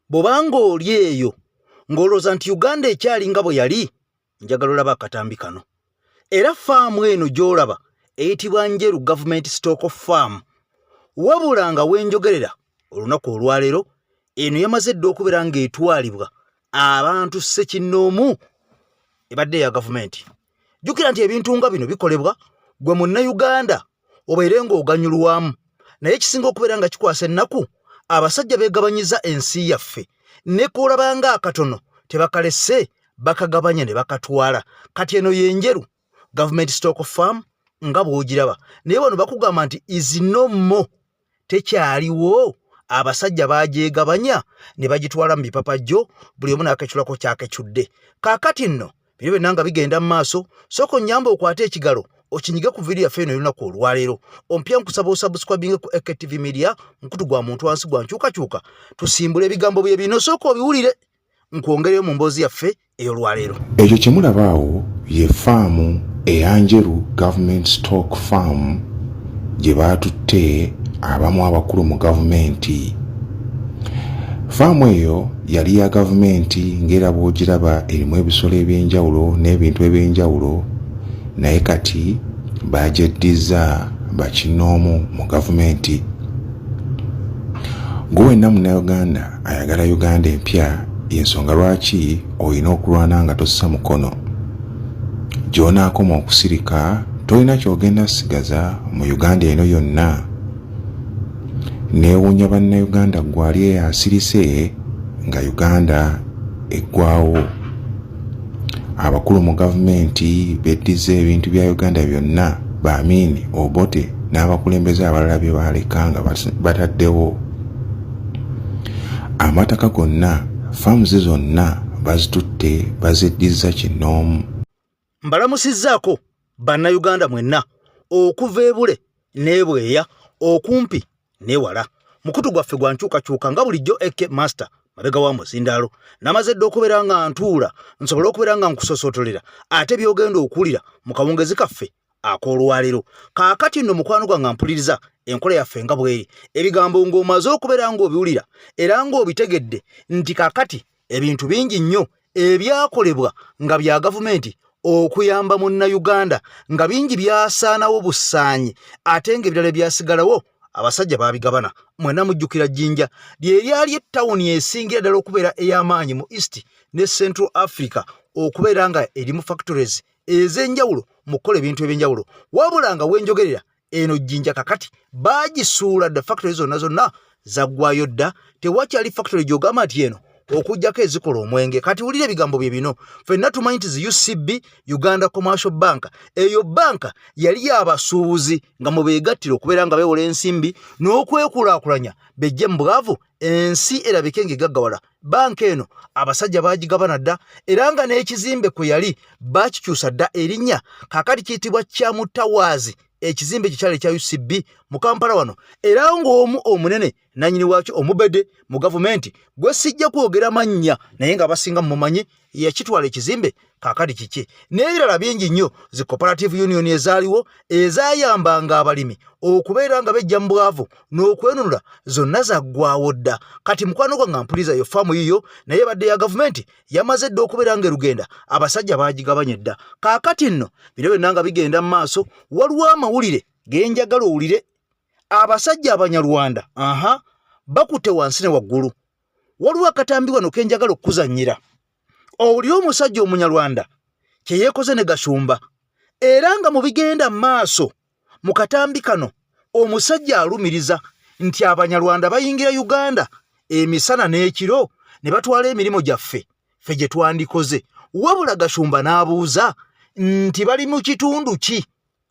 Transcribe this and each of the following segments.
Bw'obanga oli eyo ng'olowooza nti Uganda ekyali nga bwe yali, njagala olaba akatambi kano. Era faamu eno gy'olaba eyitibwa Njeru Government Stock Farm. Wabula nga wenjogerera olunaku olwaleero eno yamaze dda okubeera ng'etwalibwa abantu ssekinnoomu, ebadde eya gavumenti. Jjukira nti ebintu nga bino bikolebwa gwe Munnayuganda obeere ng'oganyulwamu, naye ekisinga okubeera nga kikwasa ennaku, abasajja beegabanyiza ensi yaffe ne koolabanga akatono tebakalese, bakagabanya ne bakatwala. Kati eno y'Enjeru Government Stock Farm nga bw'ogiraba, naye wano bakugamba nti is no more, tekyaliwo. Abasajja bagyegabanya ne bagitwala mu bipapajjo, buli omu n'akeculako kyakecudde. Kaakati nno bino byonna nga bigenda mu maaso, sooka onnyamba okwate ekigalo okinyige ku vidiyo yaffe eno y'olunaku olwaleero. Ompya nkusaba osubscribinge ku AKTV Media, mukutu gwa muntu wansi gwa nkyukakyuka. Tusimbule ebigambo bye bino, sooka obiwulire, nkwongereyo mu mboozi yaffe ey'olwaleero. Ekyo kyemulaba awo ye faamu eya Njeru Government Stock Farm gye baatutte abamu abakulu mu gavumenti. Faamu eyo yali ya gavumenti ng'era bw'ogiraba erimu ebisolo eby'enjawulo n'ebintu eby'enjawulo, naye kati bagyeddizza bakinnoomu mu gavumenti. Gwe wenna Munnayuganda ayagala Uganda empya, y'ensonga lwaki olina okulwana nga tossa mukono. Gy'onaakoma okusirika tolina ky'ogenda sigaza mu Uganda eno yonna. Neewuunya Bannayuganda ggwe ali eyo asirise nga Uganda eggwawo. Abakulu mu gavumenti beddizza ebintu bya Uganda byonna ba Amin, Obote n'abakulembeze abalala bye baaleka nga bataddewo. Amataka gonna, farms zonna bazitutte bazeddizza kinnoomu. Mbalamusizzaako Bannayuganda mwenna okuva ebule n'ebweya, okumpi newala. Mukutu gwaffe gwa nkyukakyuka nga bulijjo, AK Master mabega wa muzindaalo. Namaze dda okubeera nga ntuula nsobole okubeera nga nkusosootolera ate by'ogenda okuwulira mu kawungezi kaffe ak'olwaleero. Kaakati nno mukwano gwange mpuliriza, enkola yaffe nga bweri, ebigambo ng'omaze okubeera ng'obiwulira era ng'obitegedde nti kaakati ebintu bingi nnyo ebyakolebwa nga bya gavumenti okuyamba Munnayuganda nga bingi byasaanawo busaanyi, ate ng'ebirala ebyasigalawo abasajja baabigabana. Mwena mujjukira Jjinja lye lyali ettawuni esingira ddala okubeera ey'amaanyi mu East ne Central Africa, okubeera nga erimu factories ez'enjawulo mu kukola ebintu ebyenjawulo. Wabula nga wenjogerera eno Jjinja kakati baagisuula dda, factory zonna zonna zaggwayo dda, tewakyali factory gy'ogamba nti eno okuggyako ezikola omwenge. Kati wulira ebigambo bye bino. Ffenna tumanyi nti zi UCB, Uganda Commercial Bank, eyo banka yali y'abasuubuzi nga mwe beegattira okubeera nga beewola ensimbi n'okwekulaakulanya bejje mu bwavu, ensi erabike ng'egaggawala. Banka eno abasajja baagigabana dda, era nga n'ekizimbe kwe yali baakikyusa dda erinnya, kaakati kiyitibwa Kyamutawaazi. Ekizimbe ekyo kyali ekya UCB mu Kampala wano, era ng'omu omunene nannyini waakyo omubede mu gavumenti gwe sijja kwogera mannya naye nga abasinga mumumanyi yakitwala ekizimbe, kaakati kiki. N'ebirala bingi nnyo, zi cooperative union ezaaliwo ezayambanga abalimi okubeera nga bejja mu bwavu n'okwenunula zonna zaggwawo dda. Kati mukwano gwange mpuliza, yo faamu yiyo naye ebadde ya gavumenti yamaze dda okubeera nga erugenda, abasajja baagigabanya dda. Kaakati nno bino byonna nga bigenda mu maaso, waliwo amawulire genjagala owulire. Abasajja Abanyarwanda aha bakutte wansi ne waggulu. Waliwo akatambi wano kenjagala okukuzannyira owulire omusajja Omunyarwanda kye yeekoze ne Gashumba, era nga mu bigenda mu maaso mu katambi kano omusajja alumiriza nti Abanyarwanda bayingira Uganda emisana n'ekiro ne batwala emirimu gyaffe ffe gye twandikoze. Wabula Gashumba n'abuuza nti bali mu kitundu ki,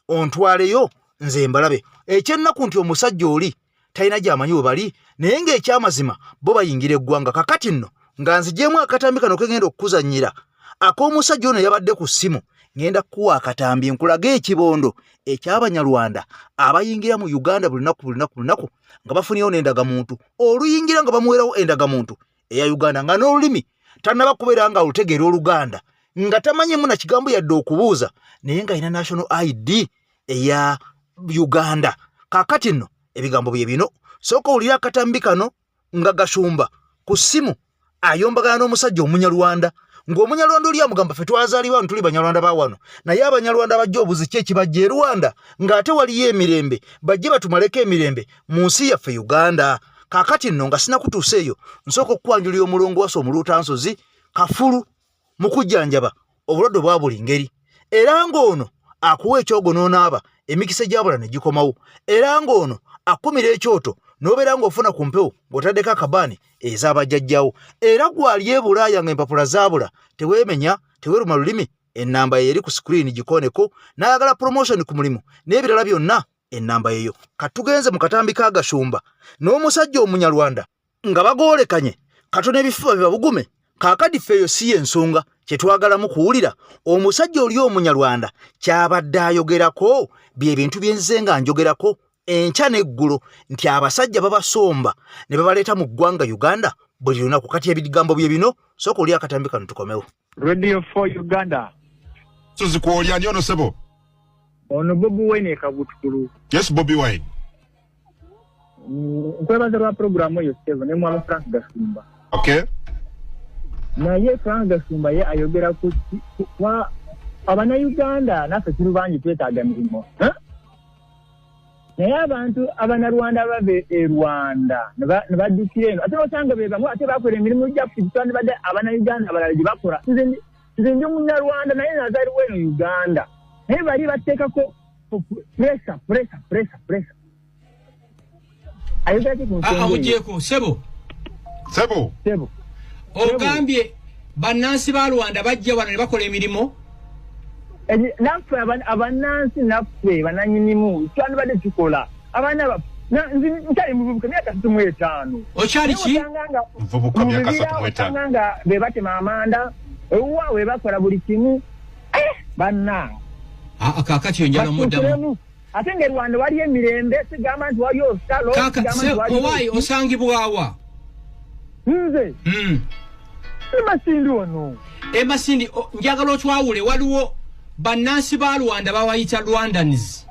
ontwaleyo nze mbalabe. Ekyennaku nti omusajja oli talina gy'amanyi we bali, naye ng'ekyamazima bo bayingira eggwanga. Kakati nno nga nzigyemu akatambi kano kegenda okukuzannyira ak'omusajja ono yabadde ku ssimu, ngenda kukuwa akatambi nkulage ekibondo eky'Abanyarwanda abayingira mu Uganda buli lunaku buli lunaku buli lunaku nga bafunyewo n'endagamuntu, oluyingira nga bamuwerawo endagamuntu eya Uganda, nga n'olulimi tannaba kubeera nga olutegeera Oluganda, nga tamanyimu na kigambo yadde okubuuza, naye nga alina national ID eya Uganda. Kaakati nno ebigambo bye bino, sooka owulire akatambi kano nga Gashumba ku ssimu Ayombagana n'omusajja Omunyarwanda, ng'Omunyarwanda oli amugamba, "Ffe twazaalibwa wano, tuli Banyarwanda ba wano." Naye Abanyarwanda bajja obuzi ki ekibajja e Rwanda ng'ate waliyo emirembe? Bajje batumaleko emirembe mu nsi yaffe Uganda. Kaakati nno nga sinakutuusa eyo, nsooka okukwanjulira omulongo wasa omuluutansozi kafulu mu kujjanjaba obulwadde obwa buli ngeri, era ng'ono akuwa ekyogo n'onaaba, emikisa egyabula ne gikomawo, era ng'ono akkumira ekyoto n'obeera ng'ofuna ku mpewo ng'otaddeko akabaani ez'abajjajjawo. Era gwali e Bulaaya ng'empapula zaabula, teweemenya, teweeruma lulimi, ennamba ye eri ku screen, gikooneko. N'ayagala promotion ku mulimu n'ebirala byonna, ennamba yeyo. Katugenze mu katambi ka Gashumba n'omusajja Omunyarwanda nga bagoolekanye katono ebifuba bibabugume. Kaakati ffe eyo si y'ensonga. Kye twagalamu kuwulira omusajja oli Omunyarwanda kyabadde ayogerako bye bintu bye nzize nga njogerako enkya n'eggulo, nti abasajja babasomba ne babaleeta mu ggwanga Uganda buli lunaku. Kati ebigambo bye bino, sooka oli akatambi kano tukomewo. Radio 4 Uganda. Suzi kwoli ani ono, sebo? Ono Bobi Wine ekabutukulu. Yes, Bobi Wine. Nkwebaza lwa programu eyo, sebo, ne mwami Frank Gashumba. Naye Frank Gashumba ye ayogera ku Abannayuganda naffe tuli bangi, twetaaga mirimu. Naye abantu Abanyarwanda bava e Rwanda ne baddukira eno, ate nosanga be bamu ate bakola emirimu gyaffe gitwandibadde Abannayuganda abalala gye bakola. Nze ndi Munyarwanda, naye nazaliwo eno Uganda, naye bali bateekako pressure, pressure, pressure, pressure. Ayogera ki ku nsonga eyo? Amugyeko, sebo. Sebo. Sebo. Ogambye bannansi ba Rwanda bajja wano ne bakola emirimu. Naffe abannansi, naffe bananyinimu twandibadde tukola. Abaana baffe, nze nkyali muvubuka, myaka 35. Okyali ki? Muvubuka, myaka 35. Osanga nga be batema amanda ewuwa, we bakola buli kimu. Bannange. Ah, kaakati yo njala muddamu. Bakyukiremu. Ate nga e Rwanda waliyo emirembe, sigamba nti waliyo olutalo. Kaka Sigamba nti waliyo. Owaayi, osangibwawa? Nze Masindi wano. Emasindi. Njagala otwawule, waliwo bannansi ba Rwanda babayita Rwandans.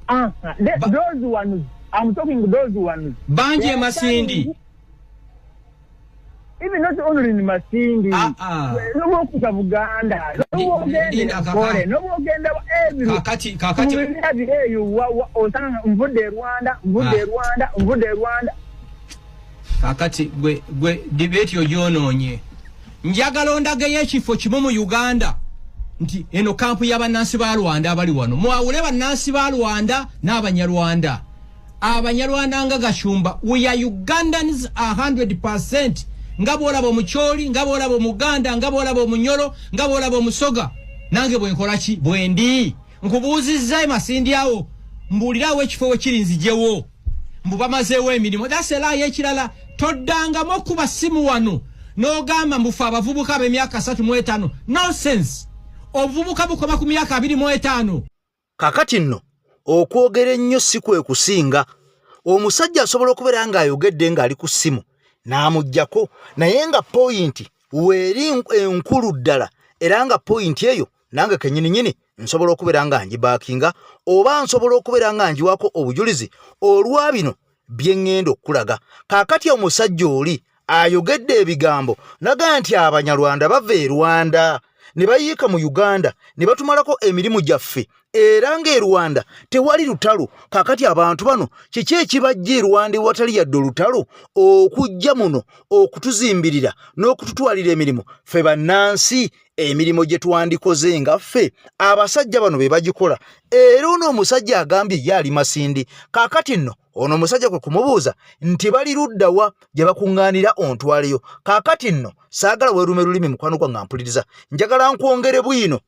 Ah, those ones, I'm talking those ones. Bangi They are emasindi. Even not only in Masindi. Ah, ah. N'obwokuza Buganda, n'obwogenda Linda, kaka. Nkole, n'obwogenda every Kakati mu bibira biri eyo, osanga nvudde e Rwanda, nvudde e Rwanda, nvudde e Rwanda. Kakati gwe debate ogyonoonye. Njagala ondageyo ekifo kimu mu Uganda nti eno kampu y'abannansi ba Rwanda abali wano. Mwawule bannansi ba Rwanda n'Abanyarwanda. Abanyarwanda nga Gashumba, we are Ugandans 100%, nga bwolaba Omukyoli, nga bwolaba Omuganda, nga bwolaba Omunyolo, nga bwolaba Omusoga. Nange bwenkola ki bwendi. Nkubuuzizza emasindi awo, mbuulirawo ekifo wekiri nzijewo. Mbu bamazeewo emirimu, that's a lie. Ekirala, toddangamu okuba simu wano n'ogamba mbu fe abavubuka ab'emyaka 35. Nonsense, obuvubuka bukoma ku myaka 25. Kaakati nno okwogera ennyo si kwe kusinga. Omusajja asobola okubeera ng'ayogedde ng'ali ku ssimu n'amuggyako, naye nga point weeri enkulu ddala, era nga point eyo nange kennyininyini nsobola okubeera nga ngibackinga oba nsobola okubeera nga ngiwako obujulizi olwa bino bye ŋŋenda okukulaga. Kaakati omusajja oli ayogedde ebigambo naga nti Abanyarwanda bava e Rwanda ne bayiika mu Uganda ne batumalako emirimu gyaffe, era ng'e Rwanda tewali lutalo. Kaakati abantu bano kiki ekibajja e Rwanda ewatali yadde olutalo okujja muno okutuzimbirira n'okututwalira emirimu, ffe bannansi emirimu gye twandikoze nga ffe abasajja bano be bagikola? Era ono omusajja agambye ye ali Masindi. Kaakati nno ono omusajja kwe kumubuuza nti bali luddawa gye bakuŋŋaanira, ontwaleyo. Kaakati nno saagala weerume lulimi, mukwano gwange mpuliriza, njagala nkwongere bwino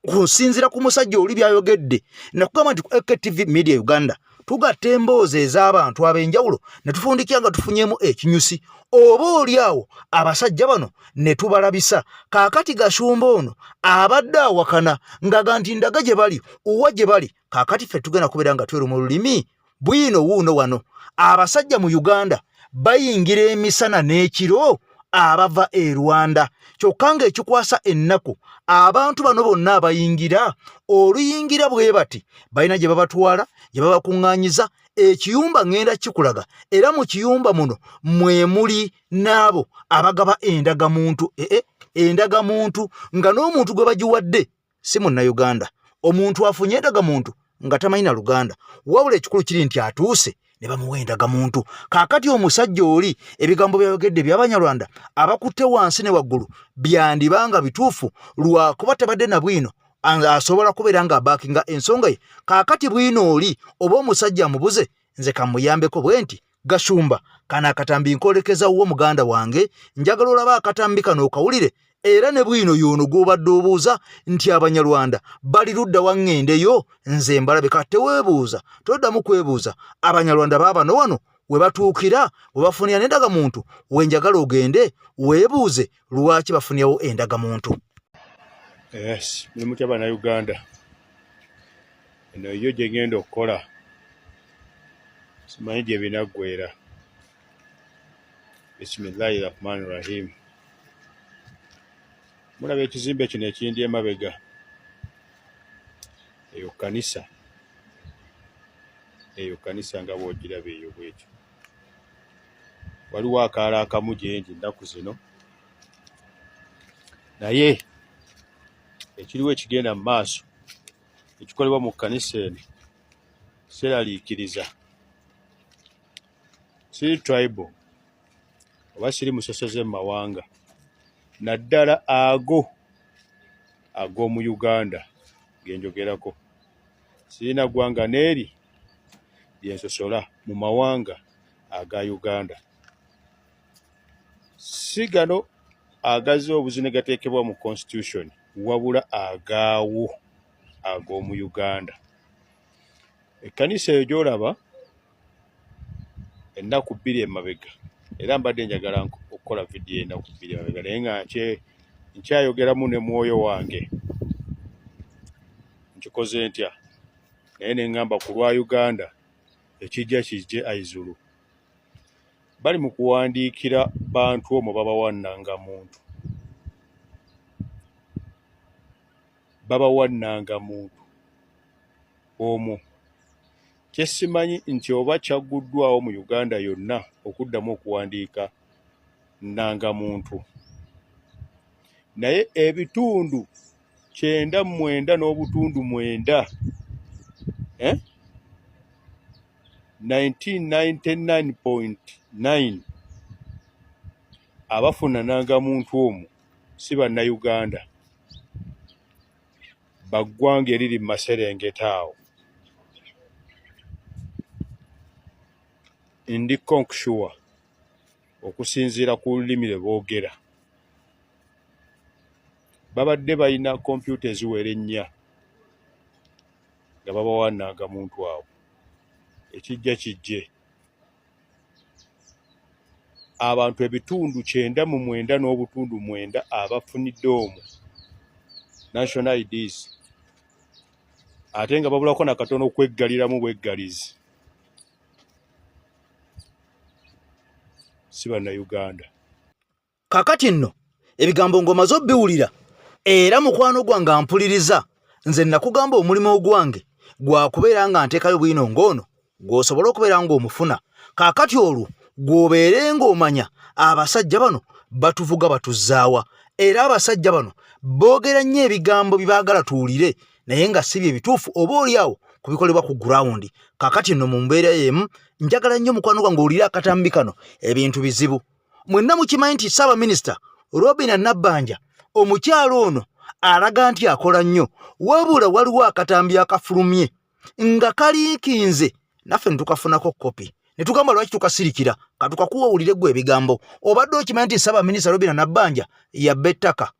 kusinziira ku musajja oli byayogedde. Nakugamba nti ku AKTV Media Uganda tugatta emboozi ez'abantu ab'enjawulo ne tufundikira nga tufunyemu ekinyusi, oba oli awo abasajja bano ne tubalabisa. Kaakati Gashumba ono abadde awakana ngaga nti ndaga gye bali, uwa gye bali. Kaakati ffe tugenda kubeera nga tweruma olulimi bwino wuuno wano. Abasajja mu Uganda bayingira emisana n'ekiro abava e Rwanda, kyokka ng'ekikwasa ennaku, abantu bano bonna abayingira oluyingira bwe bati balina gye babatwala, gye babakuŋŋaanyiza. Ekiyumba ŋŋenda kikulaga, era mu kiyumba muno mwe muli n'abo abagaba endagamuntu, ee endagamuntu nga n'omuntu gwe bagiwadde si Munnayuganda. Omuntu afunye endagamuntu nga tamanyi na Luganda, wabula ekikulu kiri nti atuuse ne bamuwa endagamuntu. Kaakati omusajja oli ebigambo byayogedde by'Abanyarwanda abakutte wansi ne waggulu byandiba nga bituufu, lwakuba tabadde na bwino asobola kubeera nga abakinga ensonga ye. Kaakati bwino oli oba omusajja amubuze, nze kamuyambeko bwe nti, Gashumba, kano akatambi nkolekeza wo muganda wange, njagala olaba akatambi kano okawulire, era ne bwino y'ono gw'obadde obuuza nti Abanyarwanda bali ludda wa ŋŋendeyo nze mbalabe. Kati teweebuuza, toddamu kwebuuza, Abanyarwanda baabano wano we batuukira we bafunira n'endagamuntu, we njagala ogende weebuuze lwaki bafunirawo endagamuntu. Yes, muli mutya Bannayuganda? Eno yo gye ngenda okukola simanyi gye binaggweera. Bisimillahi rahmani rahim. Mulaba ekizimbe kino ekindi emabega, eyo kkanisa, eyo kkanisa nga bw'ogiraba eyo bwetyo. Waliwo akaalo akamu gye ndi ennaku zino, naye ekiriwo ekigenda mu maaso ekikolebwa mu kkanisa eno seeraliikiriza. Siri tribal oba siri musosoze mu mawanga, naddala ago ag'omu Uganda ge njogerako. Sirina ggwanga n'eri lye nsosola mu mawanga aga Uganda. Si gano agazze obuzi ne gateekebwa mu constitution, wabula agaawo ag'omu Uganda. Ekkanisa eyo gy'olaba ennaku 2 emabega, era mbadde njagala okukola vidiyo ennaku 2 emabega, naye nga nkyayogeramu ne mwoyo wange nkikoze ntya, naye ne ŋŋamba ku lwa Uganda ekijja kijje aizulu. Bali mu kuwandiikira bantu omwo babawa nnangamuntu, babawa nnangamuntu omwo. Kye simanyi nti oba kyagguddwawo mu Uganda yonna okuddamu okuwandiika nnangamuntu, naye ebitundu 99.9, 1999.9 abafuna nnangamuntu omwo si Bannayuganda, ba ggwanga eriri mu maserengeta awo. Ndi konkushuwa okusinziira ku lulimi lwe boogera. Babadde balina kompyuta eziwera 4 nga babawa nnangamuntu awo. Ekijja kijje. Abantu ebitundu 99.9 abafunidde omwo national IDs, ate nga babulako na katono okweggaliramu bweggalizi, si Bannayuganda. Kakati nno ebigambo ng'omaze obiwulira, era mukwano gwange ampuliriza, nze nakugamba omulimu ogwange gwa kubeera nga nteekayo bwino ng'ono gw'osobola okubeera ng'omufuna. Kaakati olwo gw'obeere ng'omanya abasajja bano batuvuga batuzzaawa, era abasajja bano boogera nnyo ebigambo bye baagala tuwulire, naye nga si bye bituufu oba oli awo ku bikolebwa ku gurawundi. Kaakati nno mu mbeera y'emu njagala nnyo mukwano gwange owulire akatambi kano. Ebintu bizibu, mwenna mukimanyi nti Ssaabaminisita Robina Nabbanja omukyalo ono alaga nti akola nnyo, wabula waliwo akatambi akafulumye nga kalinkinze naffe ne tukafunako kopi ne tugamba lwaki tukasirikira. Katukakuwa owulire gwe ebigambo. Obadde okimanyi nti Ssaabaminisita Robina Nabbanja yabba ettaka?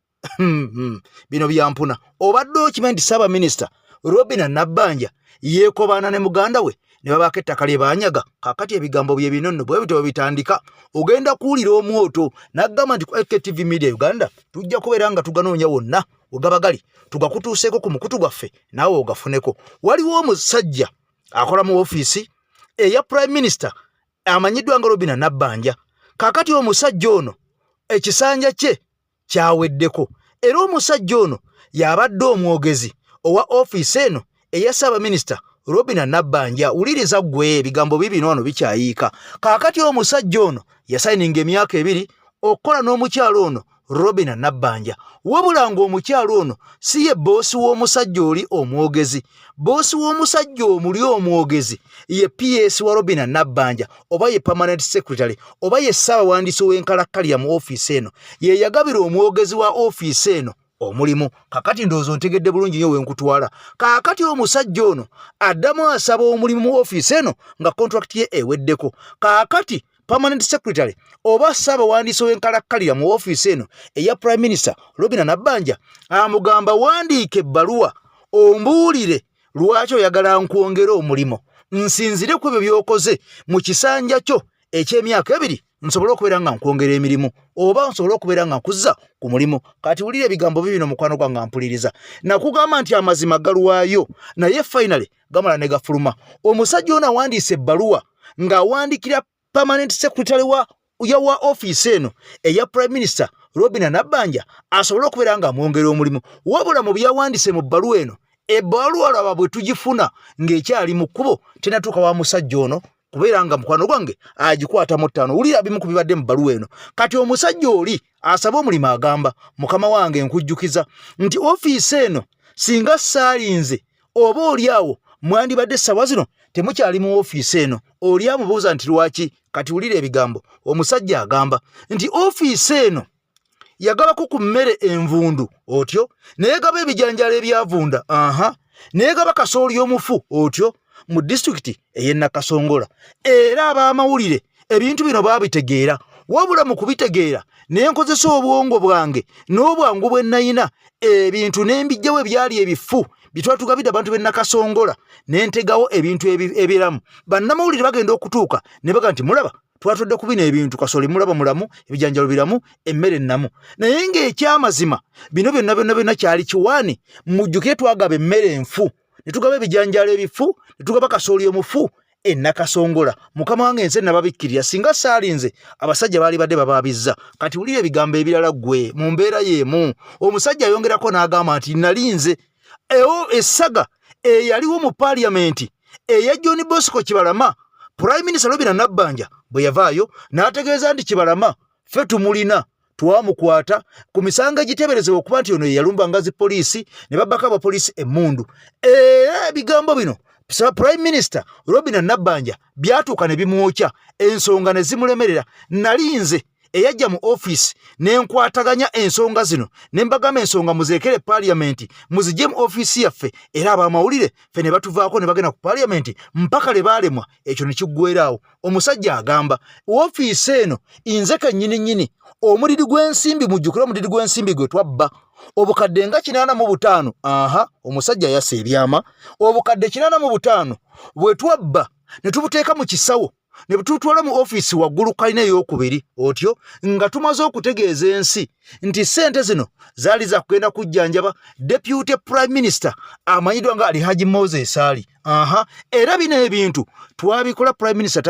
Bino byampuna. Obadde okimanyi nti Ssaabaminisita Robina Nabbanja yeekobaana ne muganda we ne babaako ettaka lye baanyaga? Kaakati ebigambo bye bino nno bwe bityo bitandika, ogenda kuwulira omwoto. N'agamba nti ku AKTV Media Uganda tujja kubeera nga tuganoonya wonna we gaba gali, tugakutuuseeko ku mukutu gwaffe naawe ogafuneko. Waliwo omusajja akola mu ofiisi eya Prime Minister amanyiddwa nga Robina Nabbanja. Kaakati omusajja ono ekisanja kye kyaweddeko, era omusajja ono y'abadde omwogezi owa ofiisi eno eya Ssaabaminisita Robina Nabbanja. Wuliriza ggwe, ebigambo bibino wano bikyayiika. Kaakati omusajja ono yasayininga emyaka 2 okukola n'omukyalo ono Robina Nabbanja, wabula ng'omukyalo ono si ye bboosi w'omusajja oli omwogezi. Bboosi w'omusajja omuli omwogezi ye PS wa Robina Nabbanja, oba ye permanent secretary, oba ye ssaabawandiisi w'enkalakkalira mu ofiisi eno. Ye yagabira omwogezi wa ofiisi eno omulimu. Kakati ndowooza ontegedde bulungi nnyo wenkutwala. Kaakati omusajja ono addamu asaba omulimu mu ofiisi eno nga contract ye eweddeko. Kaakati permanent secretary oba ssaabawandiisi w'enkalakkalira mu ofiisi eno eya prime minister Robina Nabbanja amugamba, wandiika ebbaluwa ombuulire lwaki oyagala nkwongera omulimu, nsinzire ku ebyo by'okoze mu kisanja kyo eky'emyaka 2, nsobole okubeera nga nkwongera emirimu oba nsobole okubeera nga nkuzza ku mulimu. Kati wulira ebigambo bibino, mukwano gwange mpuliriza. Nakugamba nti amazima galwayo, naye finally gamala ne gafuluma. Omusajja ono awandiise ebbaluwa ng'awandikira permanent secretary wa yawa ofiisi eno eya prime minister Robina Nabbanja asobole okubeera nga amwongera omulimu. Wabula mu byawandiise mu bbaluwa eno, ebbaluwa laba bwe tugifuna ng'ekyali mu kkubo, tenatuuka wa musajja ono kubeera nga mukwano gwange agikwata mu ttaano. Wulira bimu ku bibadde mu bbaluwa eno. Kati omusajja oli asaba omulimu agamba, mukama wange, nkujjukiza nti ofiisi eno singa saalinze, oba oli awo mwandibadde essawa zino temukyali mu ofiisi eno. Oli amubuuza nti lwaki? Kati wulira ebigambo. Omusajja agamba nti ofiisi eno yagabako ku mmere envundu, otyo neyegaba ebijanjalo ebyavunda, aha, neyegaba kasooli omufu, otyo, mu disitulikiti ey'e Nakasongola. Era ab'amawulire ebintu bino baabitegeera. Wabula mu kubitegeera, ne nkozesa obwongo bwange n'obwangu bwe nayina, ebintu ne mbijjawo ebyali ebifu bye twatugabidde abantu b'e Nakasongola, ne ntegawo ebintu ebiramu. Bannamawulire bagenda okutuuka ne baga nti mulaba twatudde ku bino ebintu, kasoli mulaba mulamu, ebijanjalo biramu, emmere ennamu. Naye ng'ekyamazima bino byonna byonna byonna kyali kiwaani. Mujjukire twagaba emmere enfu, ne tugaba ebijanjalo ebifu, ne tugaba kasooli omufu e Nakasongola. Mukama wange, ensi nababikkirira, singa saalinze abasajja baali badde babaabizza. Kati wulira ebigambo ebirala ggwe. Mu mbeera y'emu omusajja ayongerako n'agamba nti nalinze ewo essaga eyaliwo mu paaliyamenti eya John Bosco Kibalama. Prime Minister Robina Nabbanja bwe yavaayo n'ategeeza nti Kibalama ffe tumulina, twamukwata ku misango egiteeberezebwa okuba nti ono ye yalumba ngazi poliisi ne babbako abapoliisi emmundu. Era ebigambo bino Prime Minister Robina Nabbanja byatuuka ne bimwokya, ensonga ne zimulemerera. Nali nze eyajja mu ofiisi ne nkwataganya ensonga zino, ne mbagamba ensonga muzeekere paaliyamenti, muzigye mu ofiisi yaffe. Era abamawulire ffe ne batuvaako ne bagenda ku paaliyamenti mpaka le baalemwa, ekyo ne kiggweeraawo. Omusajja agamba ofiisi eno nze kennyini nnyini omuliri gw'ensimbi, mujjukire omuliri gw'ensimbi gwe twabba, obukadde nga 85. Aha, omusajja yassa ebyama. Obukadde 85 bwe twabba ne tubuteeka mu kisawo ne tutwala mu ofiisi waggulu kalina ey'okubiri, otyo nga tumaze okutegeeza ensi nti ssente zino zaali za kugenda kujjanjaba deputy prime minister amanyiddwa nga Alhaji Moses Ali. Aha, era bino ebintu twabikola prime minister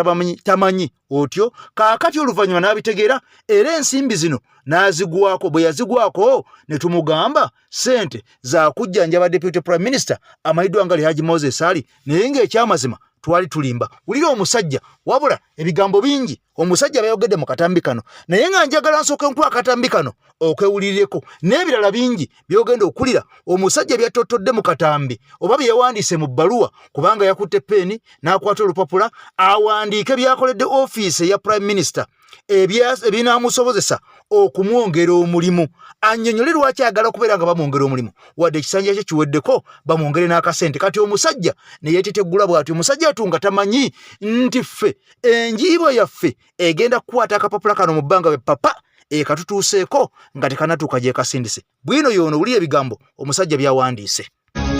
tamanyi, otyo. Kaakati oluvannyuma n'abitegeera era ensimbi zino n'azigwako. Bwe yazigwako ne tumugamba ssente za kujjanjaba deputy prime minister amanyiddwa nga Alhaji Moses Ali, naye ng'ekyamazima twali tulimba. Wulira omusajja, wabula ebigambo bingi omusajja bayogedde mu katambi kano, naye nga njagala nsooke nkuwa akatambi kano okwewulirireko n'ebirala bingi by'ogenda okulira omusajja byattottodde mu katambi oba bye yawandiise mu bbaluwa, kubanga yakutte peeni n'akwata olupapula awandiike byakoledde ofiisi eya prime minister ebinaamusobozesa okumwongera omulimu, annyonnyole lwaki ayagala okubeera nga bamwongera omulimu wadde ekisanja kye kiweddeko, bamwongere n'akasente. Kati omusajja ne yeeteteggula bw'atyo. Omusajja atu nga tamanyi nti ffe enjiibwa yaffe egenda kukwata akapapula kano mu bbanga bwe papa ekatutuuseeko nga tekanatuuka gyekasindise. Bwino yoono, wulira ebigambo omusajja byawandiise.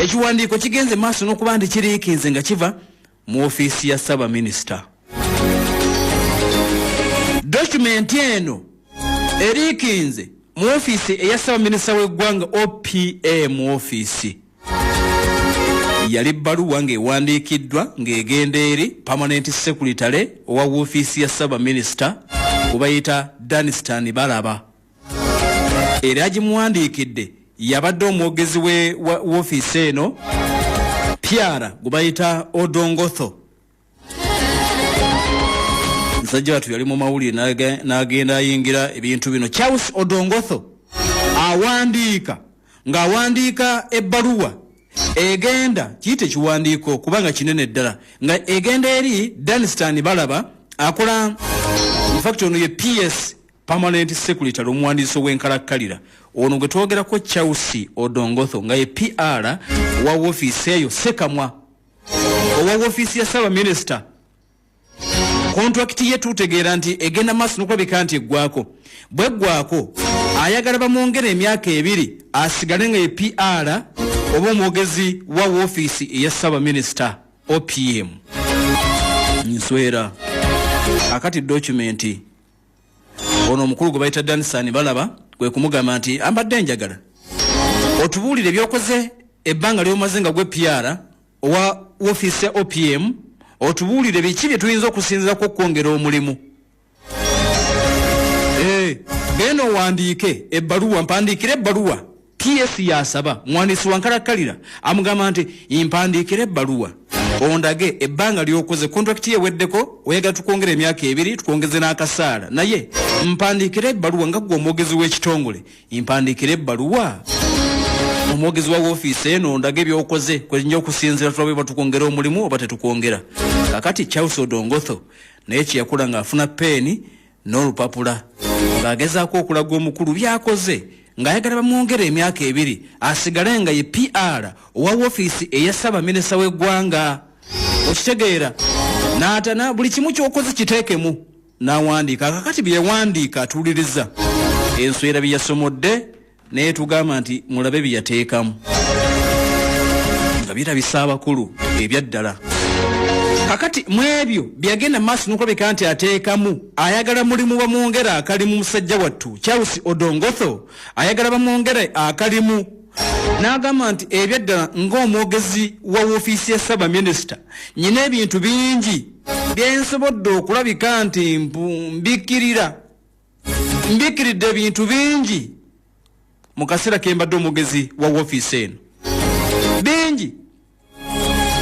Ekiwandiiko kigenze maaso n'okuba nti kiriikinze nga kiva mu ofiisi ya ssaabaminisita. Dokumenti eno eriikinze mu ofiisi eya ssaabaminisita w'eggwanga, OPA mu ofiisi. Yali bbaluwa ng'ewandiikiddwa ng'egenda eri permanent secretary owa woofiisi ya ssaabaminisita kubayita Danstan Balaba. Era agimuwandiikidde yabadde omwogezi we woofiisi eno, Pyara gwe bayita Odongotho. Musajja wattu yali mu mawulire n'agenda ayingira ebintu bino. Charles Odongotho awandiika ng'awandiika ebbaluwa egenda kiyite ekiwandiiko kubanga kinene ddala nga egenda eri Danstan Balaba akola infact ono ye PS permanent secretary omuwandiisi ow'enkalakkalira ono gwe twogerako Charles Odongotho nga ye PR wa woofiisi eyo Sekamwa owa woofiisi ya Ssaabaminisita. Kontrakiti ye tutegeera nti egenda maaso n'okulabika nti eggwako. Bweggwako ayagala bamwongere emyaka ebiri asigale nga ye PR oba omwogezi wa woofiisi eya Ssaabaminisita OPM. Nswera akati dokumenti ono omukulu gwe bayita Dansan Balaba kwe kumugamba nti ambadde njagala otubuulire byokoze ebbanga lyomaze nga gwe PR owa woofiisi ya OPM, otubuulire biki bye tuyinza okusinziirako okwongera omulimu. Genda owandiike ebbaluwa, mpandiikire ebbaluwa. PS yasaba muwandiisi wa nkalakkalira amugamba nti mpandiikire ebbaluwa ondage ebbanga lyokoze, kontrakiti eweddeko, oyagala tukwongere emyaka ebiri, tukwongeze n'akasaala, naye mpandiikire ebbaluwa nga ggwe omwogezi w'ekitongole, mpandiikire ebbaluwa omwogezi wa woofiisi eno ondage byokoze kwenja okusinziira tulabe oba tukwongera omulimu oba tetukwongera. Kakati Charles Odongotho naye kyeyakula ng'afuna peeni n'olupapula ng'agezaako okulaga omukulu by'akoze ng'ayagala bamwongere emyaka ebiri asigale nga ye PR owa woofiisi eya ssaabaminisita w'eggwanga. Okitegeera n'atana buli kimu ky'okoze kiteekemu n'awandiika. Kakati bye yawandiika atuwuliriza enswera bye yasomodde naye tugamba nti mulabe bye yateekamu nga birabisa abakulu ebyaddala. Kakati mu ebyo byagenda maaso n'okulabika nti ateekamu ayagala mulimu bamwongere akalimu. Musajja wattu Charles Odongotho ayagala bamwongere akalimu n'agamba nti ebyaddala ng'omwogezi wa woofiisi ya ssaabaminisita nyina ebintu bingi byensobodde okulabika nti mbikkirira mbikiridde ebintu bingi mu kaseera ke mbadde omwogezi wa woofiisi eno bingi.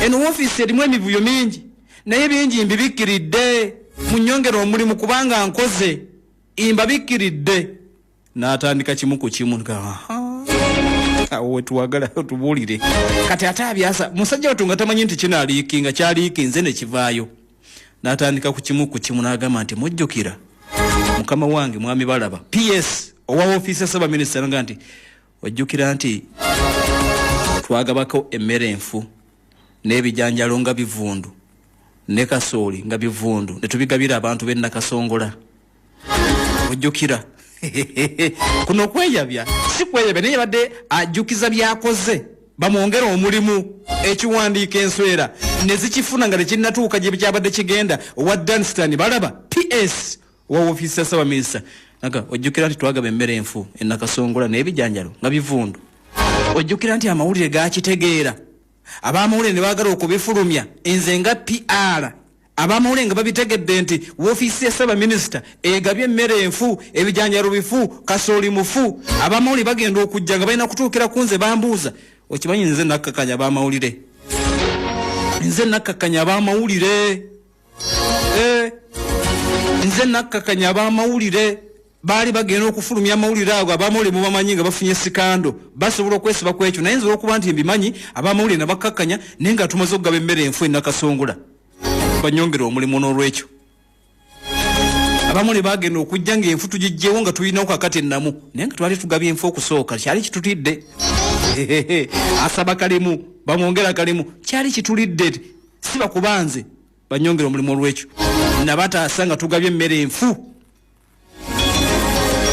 Eno woofiisi erimu emivuyo mingi naye bingi mbibikkiridde, munyongere omulimu kubanga nkoze mbabikkiridde. N'atandika kimu ku kimu, awo wetuwagala otubuulire. Kati ate abyasa musajja wattu nga tamanyi nti kino aliikinga kyaliikinze ne kivaayo. N'atandika ku kimu ku kimu n'agamba nti mujjukira mukama wange mwami Balaba PS owa woofiisi ya ssaabaminisita naga nti ojjukira nti twagabako emmere enfu n'ebijanjalo nga bivundu ne kasooli nga bivundu ne tubigabira abantu b'e Nakasongola. Ojjukira kuno kweyabya si kweyabya naye yabadde ajjukiza byakoze bamwongere omulimu. Ekiwandiiko enswera ne zikifuna nga tekinnatuuka gye kyabadde kigenda owa Danstan Balaba PS owa woofiisi ya ssaabaminisita naga ojjukira nti twagaba emmere enfu e Nakasongola n'ebijanjalo nga bivundu. Ojjukira nti amawulire gakitegeera ab'amawulire ne baagala okubifulumya nze nga PR ab'amawulire nga babitegedde nti woofiisi ya ssaabaminisita egabye emmere enfu, ebijanjalo bifu, kasooli mufu. Ab'amawulire bagenda okujja nga balina kutuukira ku nze bambuuza. Okimanyi nze nakkakkanya ab'amawulire, nze nakkakkanya ab'amawulire, nze nakkakkanya ab'amawulire. Baali bagenda okufulumya amawulire ago, ab'amawulire mubamanyi nga bafunye sikando basobola okwesiba ku ekyo, naye nze olwokuba nti mbimanyi ab'amawulire nabakkakkanya naye nga tumaze okugaba emmere enfu e Nakasongola banyongere omulimu. N'olwekyo abamawulire bagenda okujja ng'enfu tugijjewo nga tulinawo kakati ennamu, naye nga twali tugabye enfu okusooka kyali kitutidde. Asaba kalimu bamwongera kalimu kyali kitulidde, si bakubanze banyongere omulimu. Olwekyo nabataasa nga tugabye emmere enfu.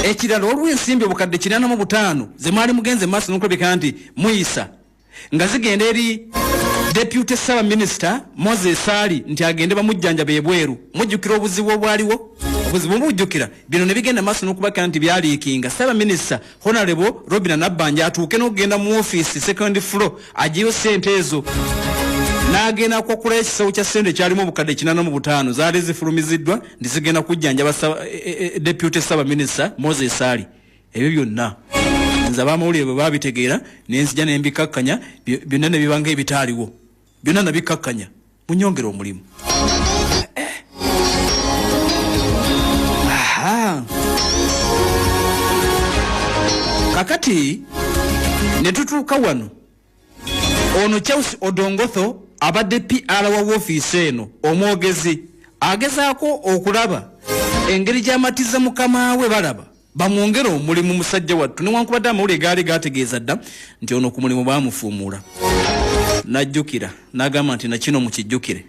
Ekirala olw'ensimbi obukadde 85 ze mwali mugenze maaso n'okulabika nti muyisa nga zigenda eri deputy ssaabaminisita Moses Ali nti agende bamujjanjaba ebweru. Mujjukira obuzibu obwaliwo, obuzibu mubujjukira. Bino ne bigenda maaso n'okubaka nti byaliikinga ssaabaminisita Honorable Robina Nabbanja atuuke n'okugenda mu ofiisi second floor aggyeyo ssente ezo n'agenda kwakulayo ekisawo kya ssente ekyalimu obukadde 85 zaali zifulumiziddwa nti zigenda kujjanjaba deputy ssaabaminisita Moses Ali. Ebyo byonna nze ab'amawulire bwe baabitegeera ne nzija ne mbikkakkanya byonna ne biba ng'ebitaaliwo. Byonna nabikkakkanya, munyongere omulimu. Eh. Aha. Kakati ne tutuuka wano. Ono Charles Odongotho abadde PR wa woofiisi eno, omwogezi, agezaako okulaba engeri gy'amatiza mukama we balaba bamwongere omulimu musajja wattu, newankubadde amawulire gaali gategeeza dda nti ono ku mulimu baamufuumuula. Najjukira n'agamba nti nakino mukijjukire,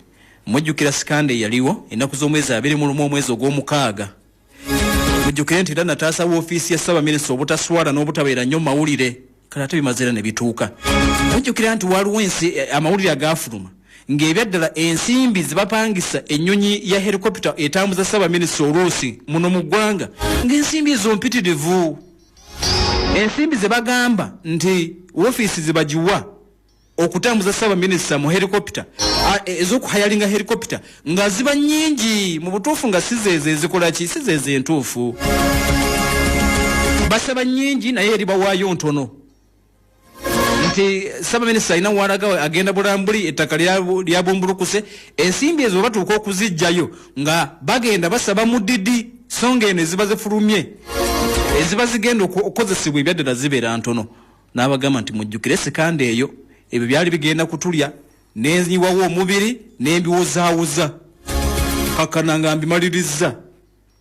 mujjukira sikande eyaliwo ennaku z'omwezi 21 omwezi ogw'omukaaga. Mujjukire nti era nataasa woofiisi ya ssaabaminisita obutaswala n'obutabeera nnyo mu mawulire. Kale ate bimaze era ne bituuka. Mujjukira nti waliwo ensi amawulire agaafuluma ng'ebyaddala ensimbi zebapangisa ennyonyi ya helikopita etambuza ssaabaminisita oluusi muno mu ggwanga, ng'ensimbi ezo mpitirivu. Ensimbi ze bagamba nti woofiisi zebagiwa okutambuza ssaabaminisita mu helikopita, ez'okuhayalinga helikopita, nga ziba nnyingi mu butuufu nga si zeezo ezikola ki, si zeezo entuufu. Basaba nnyingi naye eri bawaayo ntono. Nti ssaabaminisita alina walaga agenda bulambuli, ettaka lyabumbulukuse, ensimbi ezo batuuka okuziggyayo nga bagenda basaba mudidi, so nga eno eziba zifulumye eziba zigenda okukozesebwa ebyaddala zibeera ntono. N'abagamba nti mujjukire sikanda eyo, ebyo byali bigenda kutulya, nenyiwawo omubiri nembiwozaawoza kakana nga mbimalirizza.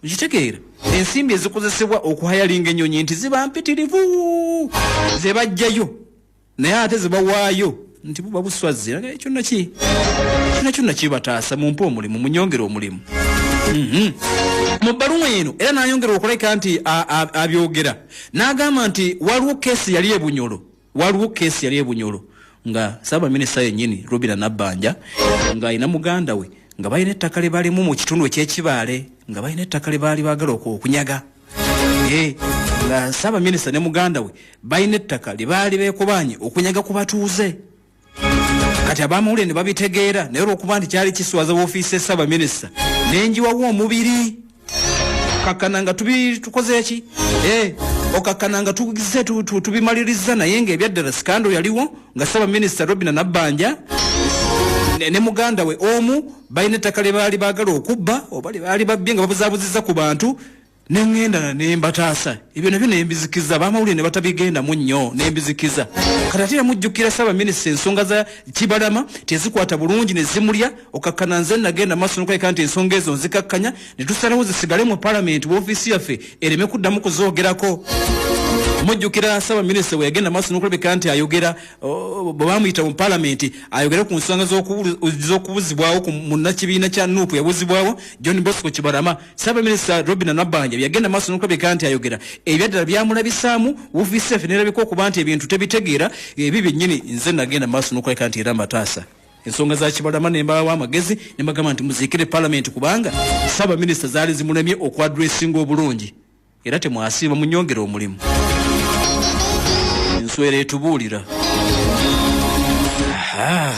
Okitegeera, ensimbi ezikozesebwa okuhayalinga ennyonyi nti ziba mpitirivu zebajjayo, naye ate zebawaayo nti buba buswazzi. Ekyo naki kyonna kyonna kibataasa, mumpe omulimu, munyongere omulimu. Mu bbaluwa eno era n'ayongera okulabika nti abyogera n'agamba nti waliwo keesi yali e Bunyoro, waliwo keesi yali e Bunyoro nga ssaabaminisita yennyini Robina Nabbanja ng'alina muganda we nga balina ettaka lye balimu mu kitundu eky'Ekibaale, nga balina ettaka lye baali baagala okunyaga. Nga ssaabaminisita ne muganda we balina ettaka lye baali beekobaanye okunyaga ku batuuze. Kati abamawulire ne babitegeera, naye olw'okuba nti kyali kiswaza woofiisi ya ssaabaminisita, nenjiwawo omubiri kakkana nga tukoze ki? Okakkana nga tugize tubimaliriza, naye ng'ebyaddala sikando yaliwo nga ssaabaminisita Robina Nabbanja ne muganda we omu balina ettaka lye baali baagala okubba oba lye baali babbye nga babuzaabuzizza ku bantu, ne ŋŋenda ne mbataasa. Ebyo nabyo ne mbizikiza, ab'amawulire ne batabigendamu nnyo, ne mbizikiza. Kati ate era mujjukira ssaabaminisita ensonga za Kibalama tezikwata bulungi ne zimulya, okakkana nze nagenda maaso n'okulabika nti ensonga ezo nzikakkanya ne tusalawo zisigale mu palamenti, woofiisi yaffe ereme kuddamu kuzoogerako. Mujjukira ssaabaminisita bwe yagenda maaso n'okulabika nti ayogera, bwe baamuyita mu palamenti ayogere ku nsonga z'okubuzibwawo ku munnakibiina kya Nuupu yabuzibwawo John Bosco Kibalama, Ssaabaminisita Robina Nabbanja bwe yagenda maaso n'okulabika nti ayogera ebyaddala byamulabisaamu, woofiisi yaffe n'erabika okuba nti ebintu tebitegeera. Ebyo byennyini nze nagenda maaso n'okulabika nti era mbataasa ensonga za Kibalama ne mbawa amagezi ne mbagamba nti muziikire palamenti kubanga ssaabaminisita zaali zimulemye okwadressinga obulungi, era temwasiiba, munyongere omulimu. Enswera etubuulira. Aha.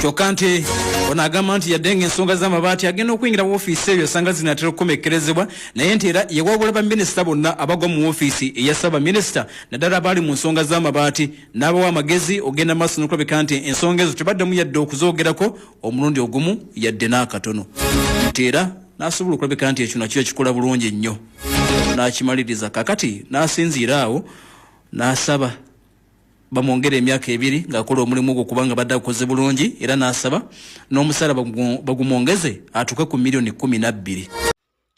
Kyokka nti ono agamba nti yadde ng'ensonga z'amabaati agenda okuyingira woofiisi eyo osanga zinaatera okukomekkerezebwa, naye nti era yewabula baminisita bonna abagwa mu woofiisi eya ssaabaminisita naddala abaali mu nsonga z'amabaati n'abawa amagezi ogenda maaso n'okulabika nti ensonga ezo tebaddamu yadde okuzoogerako omulundi ogumu yadde n'akatono, nti era n'asobola okulabika nti ekyo nakyo yakikola bulungi nnyo n'akimaliriza. Kakati n'asinziira awo n'asaba bamwongere emyaka 2 ng'akola omulimu ogwo kubanga badde agukoze bulungi, era n'asaba n'omusaala bagumwongeze atuuke ku miliyoni 12.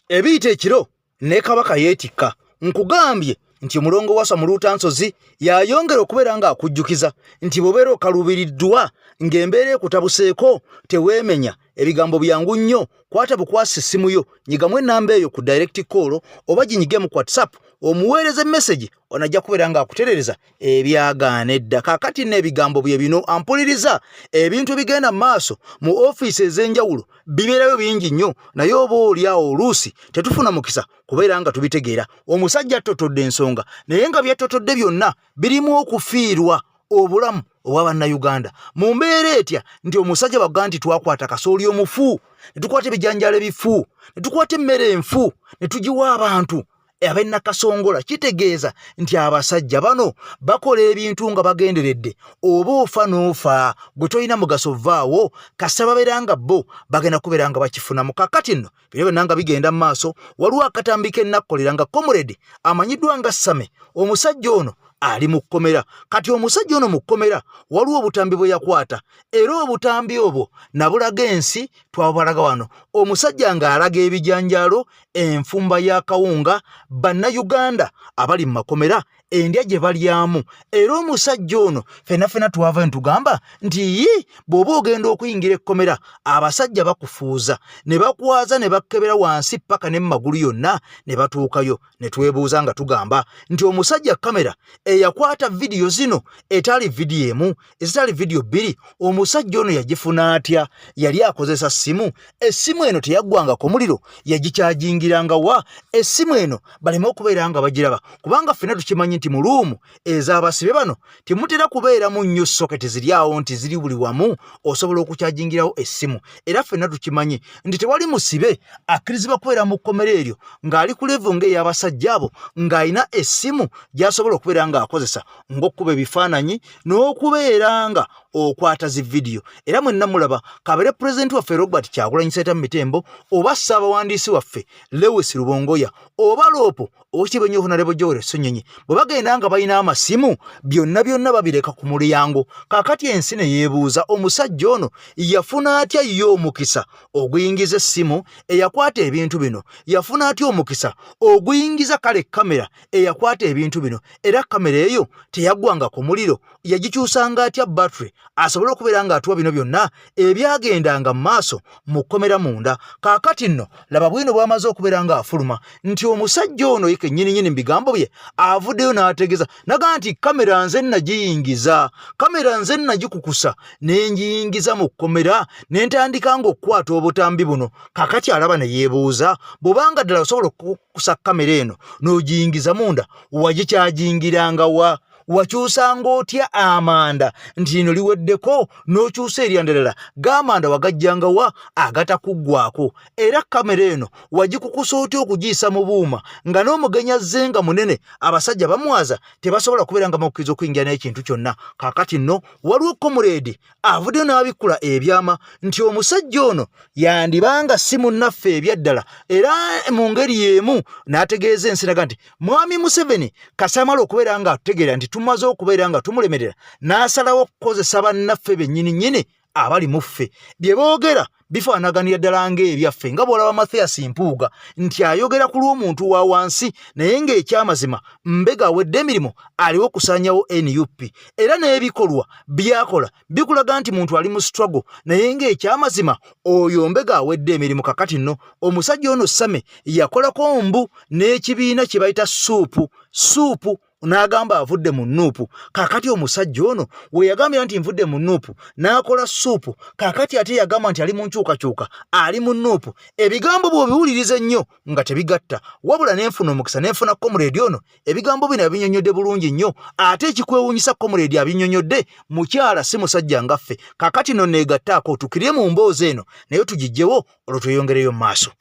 Ebiyita ekiro ne Kabaka yeetikka. Nkugambye nti omulongo Waswa Muluuta Nsozi yayongera okubeera ng'akujjukiza nti bw'obeera okaluubiriddwa ng'embeera ekutabuseeko teweemenya, ebigambo byangu nnyo, kwata bukwasi essimu yo, nyigamu ennamba eyo ku direct call oba ginyigemu ku WhatsApp omuweereze message, ono ajja kubeera ng'akuterereza ebyagaana edda. Kaakati nno ebigambo bye bino, ampuliriza, ebintu ebigenda mu maaso mu ofiisi ez'enjawulo bibeerayo bingi nnyo, naye oba oli awo oluusi tetufuna mukisa kubeera nga tubitegeera. Omusajja attotodde ensonga, naye nga by'attotodde byonna birimu okufiirwa obulamu obwa Bannayuganda. Mu mbeera etya nti omusajja bakugaa nti twakwata kasooli omufu, ne tukwata ebijanjaalo ebifu, ne tukwata emmere enfu, ne tugiwa abantu ab'e Nakasongola, kitegeeza nti abasajja bano bakola ebintu nga bagenderedde. Oba ofa n'ofa, gwe tolina mugaso, vaawo, kasita babeera nga bo bagenda kubeera nga bakifunamu. Kakati nno bino byonna nga bigenda mu maaso, waliwo akatambi k'ennakkolera nga comrade amanyiddwa nga Same, omusajja ono ali mu kkomera. Kati omusajja ono mu kkomera waliwo obutambi bwe yakwata, era obutambi obwo nabulaga ensi, twabalaga wano, omusajja ng'alaga ebijanjaalo, enfumba y'akawunga, Bannayuganda abali mu makomera endya gye balyamu. Era omusajja ono fena fena twava ntugamba nti yi bw'oba ogenda okuyingira ekkomera, abasajja bakufuuza ne bakwaza ne bakkebera wansi paka ne mu magulu yonna ne batuukayo. Ne twebuuza nga tugamba nti omusajja kamera eyakwata vidiyo zino, etaali vidiyo emu, ezitaali vidiyo bbiri, omusajja ono yagifuna atya? Yali akozesa ssimu? Essimu eno teyaggwangako muliro? Yagikyajingiranga wa essimu eno baleme okubeera nga bagiraba? Kubanga ffenna tukimanyi nti mu luumu ez'abasibe bano temutera kubeeramu nnyo soketi ziri awo nti ziri buli wamu osobola okukyajingirawo essimu. Era ffenna tukimanyi nti tewali musibe akkirizibwa kubeera mu kkomera eryo ng'ali ku levo ng'ey'abasajja abo ng'alina essimu gy'asobola okubeera ng'akozesa ng'okukuba ebifaananyi n'okubeera nga okwata zi vidiyo. Era mwenna mulaba, kabeere pulezidenti waffe Robert Kyagulanyi Ssentamu Mitembo, oba ssaabawandiisi waffe Lewis Rubongoya, oba loopo Owekitiibwa ennyo Honarebo Joel Ssenyonyi, bwe bagenda nga balina amasimu, byonna byonna babireka ku mulyango. Kaakati ensi ne yeebuuza, omusajja ono yafuna atya ye omukisa oguyingiza essimu eyakwata ebintu bino? Yafuna atya omukisa oguyingiza kale kamera eyakwata ebintu bino? Era kamera eyo teyaggwanga ku muliro? Yagikyusanga atya battery asobole okubeera ng'atuwa bino byonna ebyagendanga mu maaso mu kkomera munda? Kaakati nno laba bwino bw'amaze okubeera ng'afuluma nti omusajja ono ye kennyininyini mu bigambo bye avuddeyo n'ategeeza naga nti kamera nze nagiyingiza, kamera nze nagikukusa ne ngiyingiza mu kkomera ne ntandika ng'okukwata obutambi buno. Kaakati alaba ne yeebuuza, bw'obanga ddala osobola okukukusa kamera eno n'ogiyingiza munda, wagikyagingiranga wa? Wakyusanga otya amanda nti lino liweddeko n'okyusa eryanda ddala? G'amanda wagajjanga wa agatakuggwako? Era kamera eno wagikukusa otya okugiyisa mu buuma nga n'omugenyi azze nga munene, abasajja bamwaza, tebasobola kubeera nga bamukkiriza okuyingira n'ekintu kyonna? Kaakati nno waliwo komuleedi avuddeyo n'abikkula ebyama nti omusajja ono yandibanga si munnaffe ebyaddala. Era mu ngeri y'emu n'ategeeza ensi naga nti Mwami Museveni kasamala okubeera nga atutegeera nti tumaze okubeera nga tumulemerera, n'asalawo okukozesa bannaffe bennyini nnyini abali mu ffe. Bye boogera bifaanaganira ddala ng'ebyaffe, nga bw'olaba Mathias Mpuuga nti ayogera ku lw'omuntu wa wansi, naye ng'ekyamazima mbega awedde emirimu, aliwo okusaanyawo NUP. Era n'ebikolwa byakola bikulaga nti muntu ali mu struggle, naye ng'ekyamazima oyo mbega awedde emirimu. Kakati nno omusajja ono Same yakolako mbu n'ekibiina kye bayita suupu suupu, n'agamba avudde mu nuupu. Kaakati omusajja ono we yagambira nti nvudde mu nuupu n'akola suupu, kaakati ate yagamba nti ali mu nkyukakyuka, ali mu nuupu. Ebigambo bw'obiwuliriza ennyo nga tebigatta. Wabula nenfuna omukisa nenfuna comrade ono, ebigambo bino abinyonyodde bulungi nnyo. Ate ekikwewuunyisa, comrade abinyonyodde mukyala, si musajja nga ffe. Kaakati no neegattaako tukirye mu mboozi eno, naye tugijjewo olwo tweyongereyo mu maaso.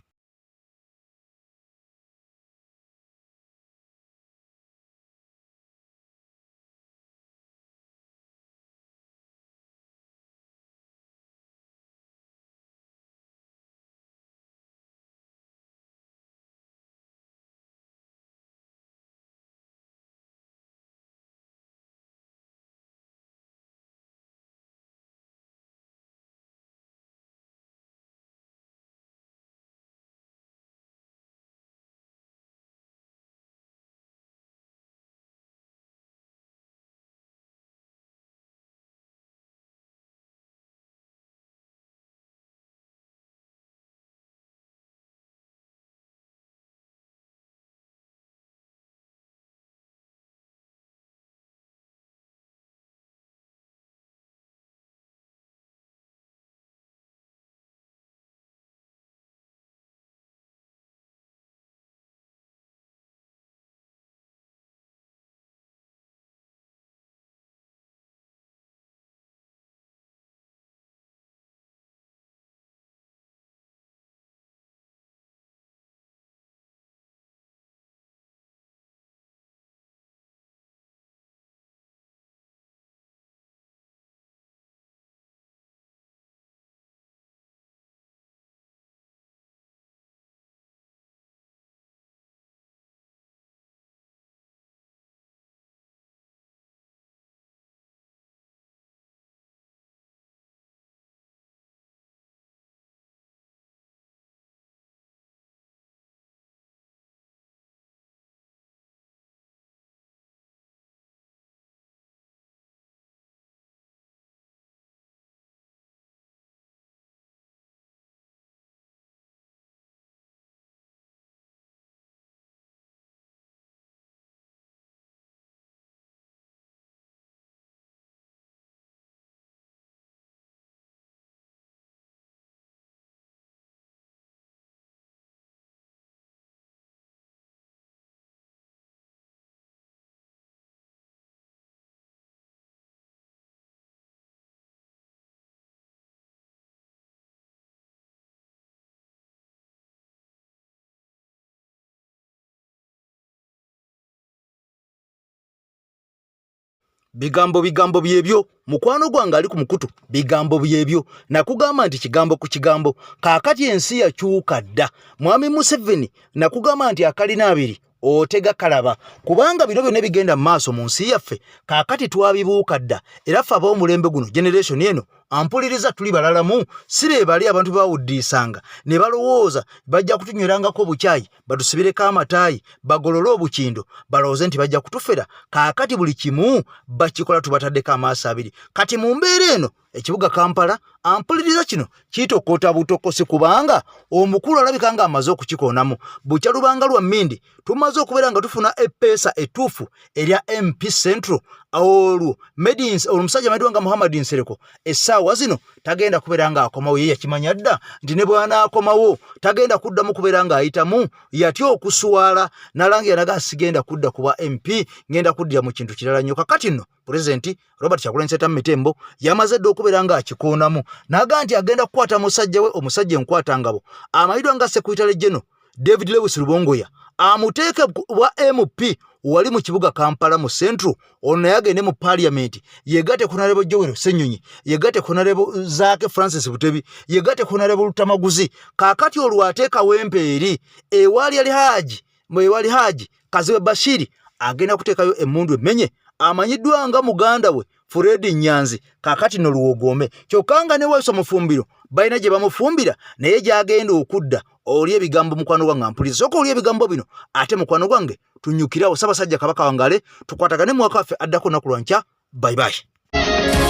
Bigambo bigambo byebyo mukwano gwange ali ku mukutu, bigambo byebyo. Nakugamba nti kigambo ku kigambo. Kaakati ensi yakyuka dda. Mwami Museveni nakugamba nti akalina abiri otega kalaba, kubanga bino byonna ebigenda mu maaso mu nsi yaffe kaakati twabibuuka dda. Era ffe ab'omulembe guno, generation eno ampuliriza, tuli balalamu, si be bali abantu bawuddiisanga ne balowooza bajja kutunywerangako obukyayi, batusibireko amataayi, bagolole obukindo, balowooze nti bajja kutufera. Kaakati buli kimu bakikola tubataddeko amaaso abiri. Kati mu mbeera eno ekibuga Kampala, ampuliriza, kino kitokota butokosi, kubanga omukulu alabika nga amaze okukikoonamu. Bukya lubanga lwa mmindi tumaze okubeera nga tufuna eppeesa ettuufu erya MP Central. Olwo Medins, olwo omusajja amanyiddwa nga Muhammad Nsereko essaawa zino tagenda kubeera ng'akomawo. Ye yakimanya dda nti ne bw'anaakomawo tagenda kuddamu kubeera ng'ayitamu, yatya okuswala n'alangira naga sigenda kudda kuba MP, ngenda kuddira mu kintu kirala nnyo. Kakati nno Pulezidenti Robert Kyagulanyi Ssentamu Mitembo yamaze dda okubeera ng'akikoonamu, n'agamba nti agenda kukwata musajja we, omusajja enkwatangabo amanyiddwa nga Secretary General David Lewis Rubongoya, amuteeke bwa MP wali mu kibuga Kampala mu Central. Ono naye agende mu Parliament, yegatte ku Honorable Joel Ssenyonyi, yegatte ku Honorable Zaake Francis Butebi, yegatte ku Honorable Lutamaguzi. Kaakati olwo ate Kawempe eri ewali ali Haji, ewali Haji Kazibwe Bashiri agenda kuteekayo emmundu emmenye amanyiddwa nga muganda we Fred Nyanzi. Kaakati no luwogome, kyokka nga ne Waiswa Mufumbiro balina gye bamufumbira naye gy'agenda okudda. Oli ebigambo mukwano gwange ampuliza, sooka oli ebigambo bino ate mukwano gwange tunyukirawo. Ssaabasajja Kabaka wangale, tukwatagane mu mwaka waffe addako naku lwankya. Bye bye.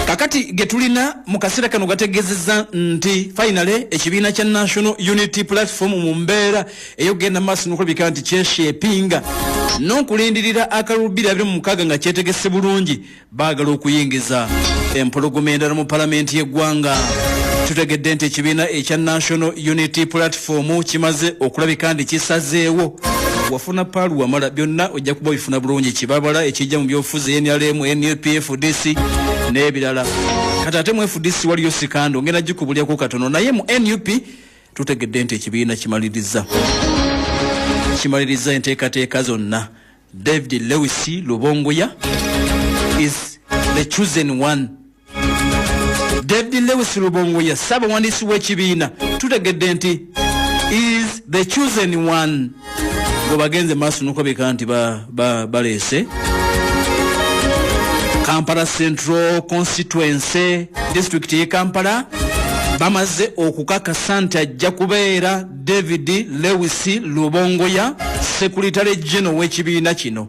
Kakati ge tulina mu kaseera kano gategeezezza nti finally ekibiina kya National Unity Platform mu mbeera ey'okugenda mu maaso n'okulabika nti kyeshepinga n'okulindirira akalulu 2026 nga kyetegese bulungi, baagala okuyingiza empologoma endala mu palamenti y'eggwanga. Tutegedde nti ekibiina ekya National Unity Platform kimaze okulabika nti kisazeewo. Wafuna paalu wamala byonna ojja kuba obifuna bulungi. Kibabala ekijja mu byobufuzi, NRM, NUP, FDC n'ebirala. Kati ate mu FDC waliyo sikando, ngenda gikubulyako katono. Naye mu NUP tutegedde nti ekibiina kimaliriza enteekateeka zonna. David Lewis Lubongoya is the chosen one. David Lewis Lubongoya, saabawandiisi w'ekibiina, tutegedde nti is the chosen one gwe bagenze maaso nokulabika nti baleese Kampala Central constituency, district ye Kampala. Bamaze okukakasa nti ajja kubeera David Lewis Lubongoya, secretary general w'ekibiina kino.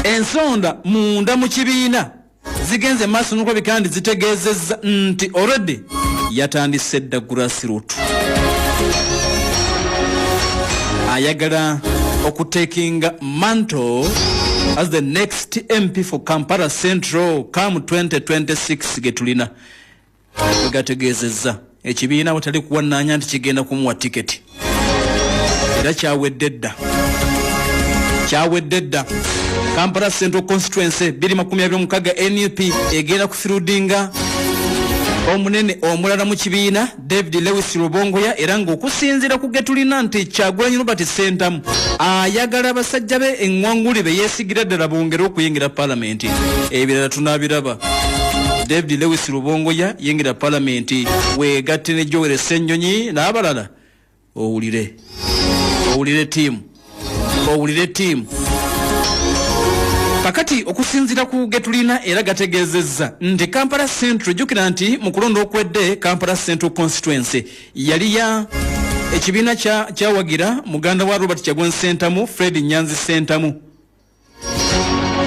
Ensonda munda mu kibiina zigenze maaso nokulabika nti zitegeezezza nti already yatandise dda grassroot, ayagala okutekinga mantle as the next MP for Kampala Central come 2026. Ge tulina bwegategeezezza ekibiina watali kuwannaanya nti kigenda kumuwa tiketi, era kyawedde dda, kyawedde dda. Kampala Central constituency 2026, NUP egenda kufirudinga omunene omulala mu kibiina, David Lewis Rubongoya. Era ng'okusinziira ku ge tulina nti Kyagulanyi Robert Sentamu ayagala abasajja be eŋŋwanguli be yeesigira ddala bongere okuyingira palamenti, ebirala tunaabiraba. David Lewis Rubongoya, yingira palamenti weegatte ne Joel Ssenyonyi n'abalala, owulire owulire tiimu, owulire tiimu. Kakati okusinziira ku ge tulina era gategeezezza nti Kampala Central, jjukira nti mu kulonda okwedde Kampala Central constituency yali ya ekibiina kyawagira muganda wa Robert Kyagulanyi Ssentamu, Fred Nyanzi Ssentamu.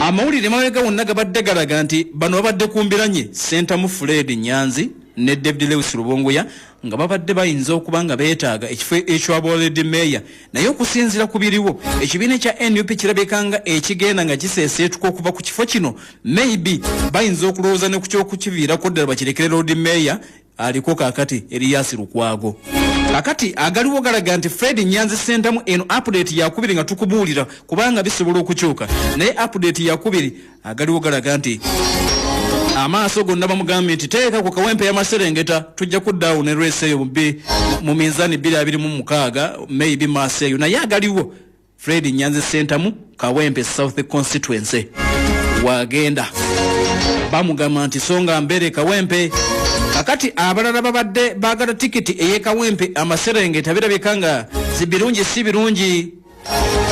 Amawulire mabega wonna gabadde galaga nti bano babadde kumbiranye, Ssentamu Fred Nyanzi ne David Lewis Rubongoya, nga babadde bayinza okuba nga beetaaga ekifo eky'obwa meeya. Naye okusinziira ku biriwo, ekibiina ekya NUP kirabika nga ekigenda nga kiseeseetuka okuva ku kifo kino. Maybe bayinza okulowooza ne ku kyokukiviirako ddala bakirekere Lord Mayor aliko kakati, Erias Lukwago. Kakati agaliwo galaga nti Fred Nyanzi Sentamu, eno update yakubiri nga tukubuulira kubanga bisobola okukyuka, naye update yakubiri, agaliwo galaga nti amaaso gonna bamugambye nti teeka ku Kawempe y'amaserengeta, tujja kuddaawo ne race eyo mu minzani 2026, maybe maaso eyo. Naye agaliwo, Fred Nyanzi Sentamu, Kawempe South constituency. Wagenda bamugamba nti songa mbere Kawempe. Kakati abalala babadde baagala tikiti ey'e Kawempe amaserengeta birabika nga si birungi, si birungi,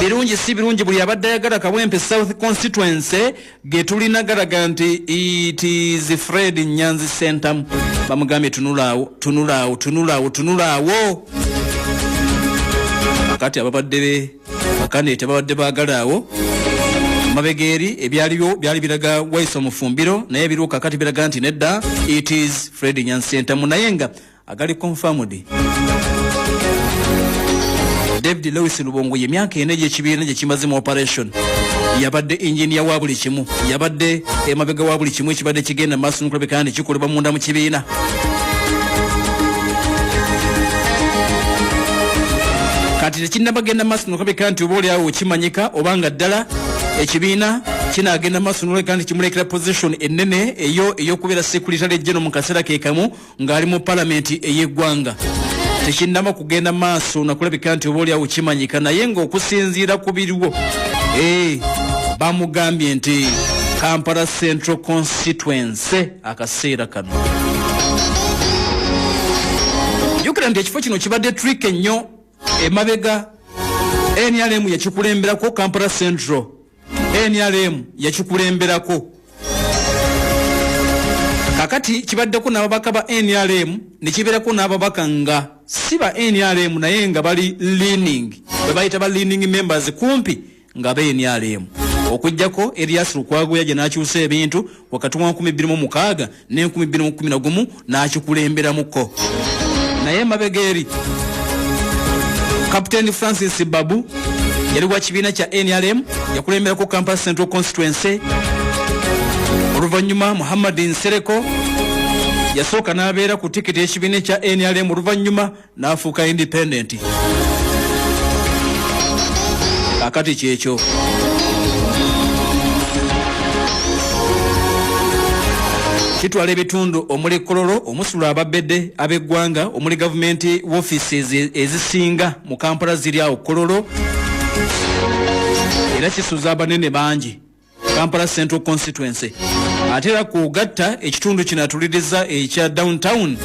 birungi si birungi. Buli abadde ayagala Kawempe South constituency getulina galaga nti it is Fred Nyanzi Sentamu, bamugambye tunulaawo, tunulaawo, tunulaawo, tunulaawo. Kakati ababadde be bakanete babadde baagalaawo mabega eri ebyaliwo byali biraga Waiso Mufumbiro, naye ebiriwo kakati biraga nti nedda, it is Fred Nyanzi Sentamu, naye nga agali confirmed David Lewis Lubongo. Emyaka 4 egyekibiina gye kimaze mu operation, yabadde engineer wa buli kimu, yabadde emabega wa buli kimu ekibadde kigenda maaso nokulabika nti kikolebwa munda mu kibiina. Kati tekinnabagenda maaso nokulabika nti oba oliawo kimanyika oba nga ddala ekibiina kinagenda maaso nolabika nti kimulekera position ennene eyo eyokubeera secretary general mu kaseera ke kamu ng'ali mu palamenti ey'eggwanga. Tekinnaba kugenda maaso nakulabika nti oba oliawo kimanyika, naye ng'okusinziira ku biriwo, bamugambye nti Kampala Central constituency akaseera kano. Jjukira nti ekifo kino kibadde tricky ennyo emabega. NRM yakikulemberako, Kampala Central NRM yakikulemberako. Kakati kibaddeko n'ababaka ba NRM, nekibeerako n'ababaka nga si ba NRM naye nga bali leaning, bwe bayita ba leaning members, kumpi nga ba NRM, okugjako Erias Lukwago yajja n'akyusa ebintu wakati wa 2006 ne 2011 n'akikulemberamukko. Naye emabega eri Captain Francis Babu yali wa kibiina kya NRM, yakulemberako Kampala Central constituency. Oluvannyuma Muhammad Nsereko yasooka n'abeera ku tikiti y'ekibiina ekya NRM, oluvannyuma n'afuuka independent. Kakati kyekyo kitwala ebitundu omuli Kololo, omusula ababedde ab'eggwanga, omuli gavumenti offices ezisinga mu Kampala ziri awo Kololo, era kisuza abanene bangi Kampala Central constituency. Ate era kugatta ekitundu kino atuliriza ekya downtown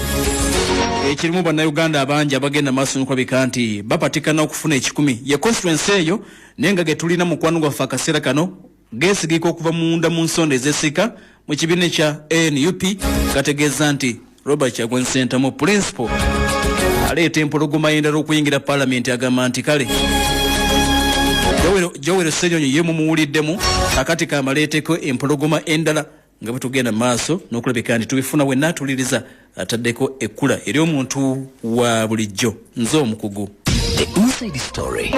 ekirimu bannayuganda abangi abagenda maaso nokulabika nti bapatikana okufuna 100 ye constituency eyo. Naye nga getulina mukwano gwaffe akaseera kano geesigika okuva munda mu nsonda ezesika mu kibiina ekya NUP, gategeeza nti Robert Kyagulanyi Ssentamu principal aleeta empologoma endala okuyingira palamenti. Agamba nti kale Joel Ssenyonyi ye mumuwuliddemu, kakati kamaleeteko empologoma endala nga bwe tugenda mu maaso n'okulabika nti tubifuna. Wenna atuliriza ataddeko ekkula eri omuntu wa bulijjo, nze omukugu. The Inside Story.